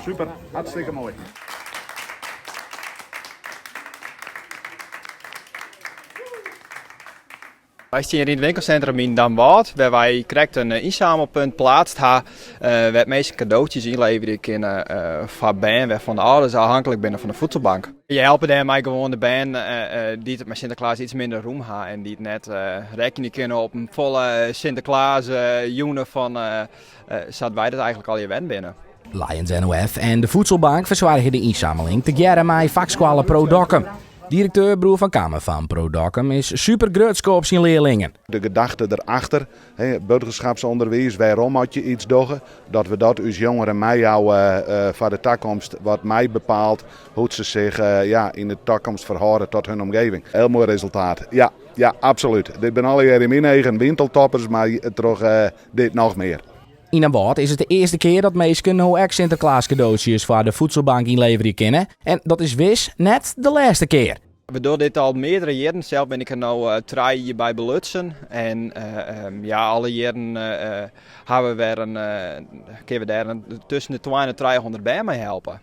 Super, hartstikke moai. Wy stean hjir yn it winkelsintrum yn Damwâld, wêr wy krekt in ynsamelpunt pleatst ha, wêr't minsken kadootsjes ynleverje kinne foar bern wêrfan de âlders ôfhinklik binne fan de voedselbank. Je helpe dêrmei gewoan de bern dy't it mei Sinteklaas iets minder rûm ha en dy't net rekkenje kinne op in folle Sinteklaasjûn fan sa't wy dat eigentlik allegear wend binne. Lions NOF en de Voedselbank fersoargje de ynsammeling tegearre mei fakskoalle Pro Dokkum. Direkteur Broer van Kammen fan Pro Dokkum is super grutsk op syn learlingen. De gedachte derachter, burgerschapsonderwiis, wêrom moat je iets dogge, dat we dat ús jongeren meijouwe foar de takomst, wat mei bepaalt hoe't se sich yn de takomst ferhâlde tot hun omgeving. Heel moai resultaat, ja, ja, absolút. Dit binne allegear yn myn eagen winteltoppers, mar troch dit noch mear. Yn Damwâld is it de earste kear dat minsken no ek Sinteklaaskadootsjes foar de Voedselbank ynleverje kinne. En dat is wis net de lêste kear. We dogge dit al meardere jierren. Sels bin ik der no 3 jier by belutsen. En ja, alle jierren hawwe we wer in, kinne we dêr tusken de 200 en 300 bern mei helpe.